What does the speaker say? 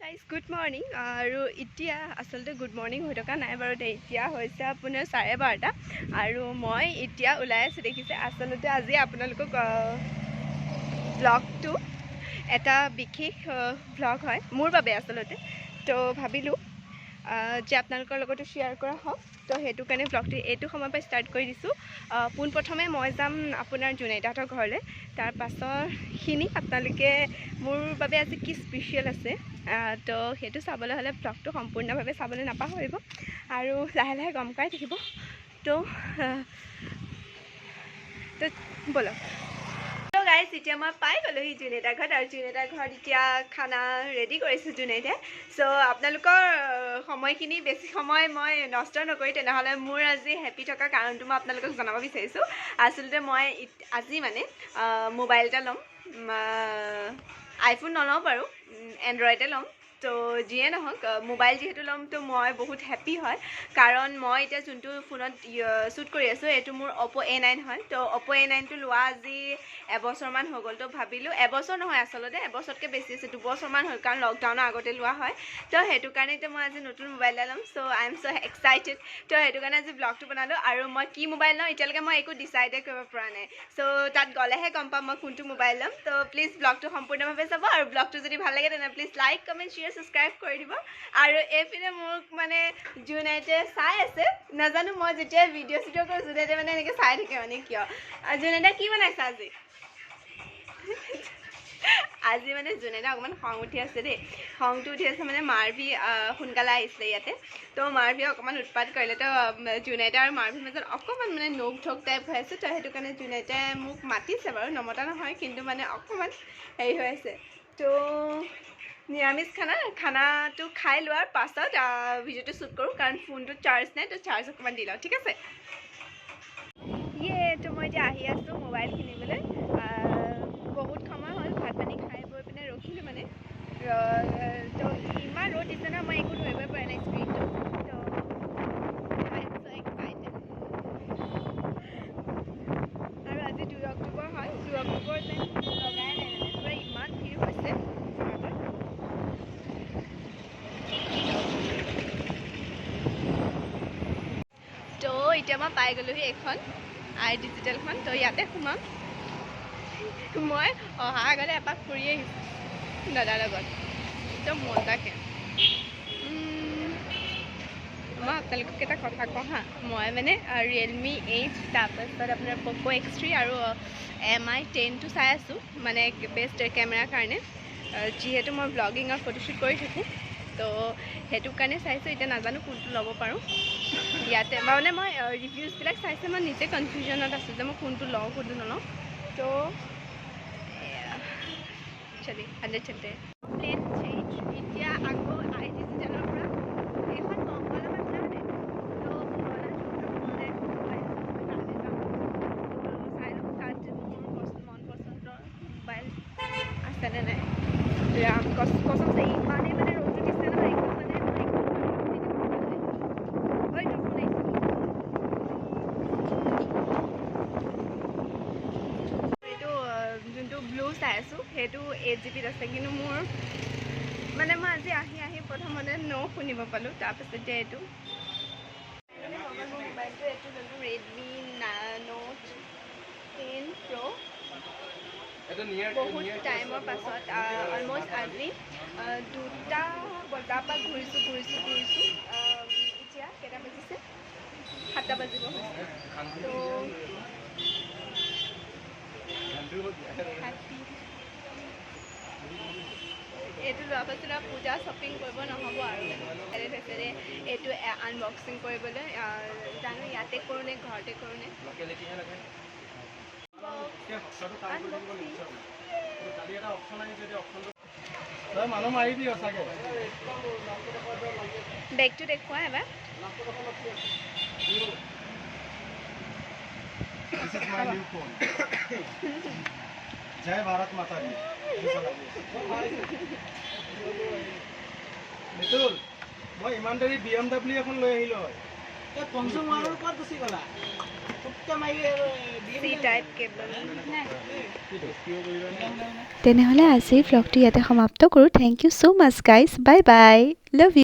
Guys, good morning. আৰু এতিয়া আচলতে গুড মৰ্ণিং হৈ থকা নাই বাৰু দেই। এতিয়া হৈছে আপোনাৰ 12:30 আৰু মই এতিয়া ওলাই আছোঁ, দেখিছে। আচলতে আজি আপোনালোকক ব্লগটো এটা বিশেষ ব্লগ হয় মোৰ বাবে আচলতে, তো ভাবিলোঁ যে আপোনালোকৰ লগতো শ্বেয়াৰ কৰা হওক, তো সেইটো কাৰণে ব্লগটো এইটো সময়ৰ পৰা ষ্টাৰ্ট কৰি দিছোঁ। পোনপ্ৰথমে মই যাম আপোনাৰ জোনাইতাহঁতৰ ঘৰলৈ, তাৰ পাছৰখিনি আপোনালোকে মোৰ বাবে আজি কি স্পেচিয়েল আছে, তো সেইটো চাবলৈ হ'লে ব্লগটো সম্পূৰ্ণভাৱে চাবলৈ নাপাহৰিব আৰু লাহে লাহে গম পাই থাকিব। তো তো ব'লক। তো গাইজ, এতিয়া মই পাই গ'লোহি জোনেইতাৰ ঘৰত আৰু জোনেইতাৰ ঘৰত এতিয়া খানা ৰেডি কৰিছোঁ জোনেইতাই। চ' আপোনালোকৰ সময়খিনি বেছি সময় মই নষ্ট নকৰি তেনেহ'লে মোৰ আজি হেপী থকা কাৰণটো মই আপোনালোকক জনাব বিচাৰিছোঁ। আচলতে মই আজি মানে মোবাইল এটা ল'ম, আইফোন নলওঁ বাৰু, এণ্ড্ৰইডে ল'ম। তো যিয়ে নহওক, মোবাইল যিহেতু ল'ম, তো মই বহুত হেপী হয়, কাৰণ মই এতিয়া যোনটো ফোনত শ্বুট কৰি আছোঁ এইটো মোৰ অপ' A9 হয়। তো অপ' A9টো লোৱা আজি এবছৰমান হৈ গ'ল। তো ভাবিলোঁ, এবছৰ নহয় আচলতে এবছৰতকৈ বেছি হৈছে, 2 বছৰমান হ'ল, কাৰণ লকডাউনৰ আগতে লোৱা হয়। তো সেইটো কাৰণে এতিয়া মই আজি নতুন মোবাইল এটা ল'ম। So I am so excited. তো সেইটো কাৰণে আজি ব্লগটো বনালোঁ আৰু মই কি মোবাইল লওঁ এতিয়ালৈকে মই একো ডিচাইডে কৰিব পৰা নাই। চ' তাত গ'লেহে গম পাম মই কোনটো মোবাইল ল'ম। তো প্লিজ ব্লগটো সম্পূৰ্ণভাৱে চাব আৰু ব্লগটো যদি ভাল লাগে তেনে please like, comment, share, subscribe কৰি দিব। আৰু এইপিনে মোক মানে জোনাইতে চাই আছে, নাজানো মই যেতিয়া ভিডিঅ' চিডিঅ' কৰোঁ জোনাইতে মানে এনেকৈ চাই থাকে, মানে কিয়। জোনাইতে কি বনাইছা আজি? আজি মানে জোনাইতে অকণমান খং উঠি আছে দেই। খংটো উঠি আছে মানে মাৰভি সোনকালে আহিছিলে ইয়াতে, তো মাৰভি অকণমান উৎপাত কৰিলে। তো জোনাইতে আৰু মাৰভিৰ মাজত অকণমান মানে নোক ঢোক টাইপ হৈ আছে। তো সেইটো কাৰণে জোনাইতে মোক মাতিছে বাৰু, নমতা নহয়, কিন্তু মানে অকণমান হেৰি হৈ আছে। তো নিৰামিষ খানা, খানাটো খাই লোৱাৰ পাছত ভিডিঅ'টো শ্বুট কৰোঁ, কাৰণ ফোনটোত চাৰ্জ নাই, তো চাৰ্জ অকণমান দি লওঁ, ঠিক আছে। ইয়ে, তো মই এতিয়া আহি আছোঁ মোবাইল কিনিবলৈ। বহুত সময় হ'ল, ভাত পানী খাই বৈ পিনে ৰখিলোঁ মানে। তো ইমান ৰ'দ দিছে ন, মই একো ধৰিবই পৰা নাই স্ক্ৰীণটো। তো I am so excited. আৰু আজি 2 অক্টোবৰ হয়, 2 অক্টোবৰ যেন লগাই নাই, মানে পূৰা ইমান ভিৰ হৈছে যোৰহাটত। তো এতিয়া মই পাই গ'লোহি এইখন আই ডিজিটেলখন, তো ইয়াতে সোমাম। মই অহা আগতে এপাক ফুৰি আহিছোঁ দাদাৰ লগত, একদম মজাকে। মই আপোনালোকক এটা কথা কওঁ হা, মই মানে ৰিয়েলমি 8, তাৰপাছত আপোনাৰ প'ক' X3 আৰু এম আই 10টো চাই আছোঁ, মানে বেষ্ট কেমেৰাৰ কাৰণে, যিহেতু মই ব্লগিং আৰু ফটোশ্বুট কৰি থাকোঁ, তো সেইটো কাৰণে চাইছোঁ। এতিয়া নাজানো কোনটো ল'ব পাৰোঁ ইয়াতে। মানে মই ৰিভিউজবিলাক চাইছে, মই নিজে কনফিউজনত আছোঁ যে মই কোনটো লওঁ কোনটো নলওঁ। তো चलिए, अंदर चलते हैं। প্লেন চেঞ্জ, এতিয়া আকৌ আই ডিজিটেলৰ পৰা এইখন মংগলম আছিলে মানে, তো পুৰণা যোনটো পুৰণা এখন মোবাইল, মই তালৈ যাম। তো চাই লওঁ তাত মোৰ মন পচন্দৰ মোবাইল আছেনে নাই। ৰাম কচমছে ইমানেই মানে ৰ'দটো দিছে নহয়, একদম মানে মই একো ধৰিব। ঐ, তোৰ ফোন আহিছে। এইটো যোনটো ব্লু চাই আছোঁ সেইটো 8 জিবিত আছে, কিন্তু মোৰ মানে মই আজি আহি আহি প্ৰথমতে ন শুনিব পালোঁ, তাৰপিছত এতিয়া এইটো মোৰ মোবাইলটো এইটো ল'লোঁ, ৰেডমি নোট 10 প্ৰ'। বহুত টাইমৰ পাছত, অলমষ্ট আজি 2টা বজাৰ পৰা ঘূৰিছোঁ ঘূৰিছোঁ ঘূৰিছোঁ। এতিয়া কেইটা বাজিছে? 7টা বাজিব হৈছে। তো হেপী। এইটো লোৱাৰ পাছত আৰু পূজা শ্বপিং কৰিব নহ'ব আৰু হৈছে দেই। এইটো আনবক্সিং কৰিবলৈ জানো ইয়াতে কৰোঁ নে ঘৰতে কৰোঁ নে। আনবক্সিং। তই মানুহ মাৰিবি সঁচাকে। বেগটো দেখুওৱা এবাৰ। This is my new phone. जय भारत माता की। নিতুল, মই ইমান দেৰি বি এম ডাব্লিউ এখন লৈ আহিলোঁ হয়। এই পঞ্চম ৱাৰৰ ক'ত গুচি গ'লা? C type cable. তেনেহ'লে আজিৰ ভ্লগটো ইয়াতে সমাপ্ত কৰোঁ। Thank you so much, guys. Bye bye, love you.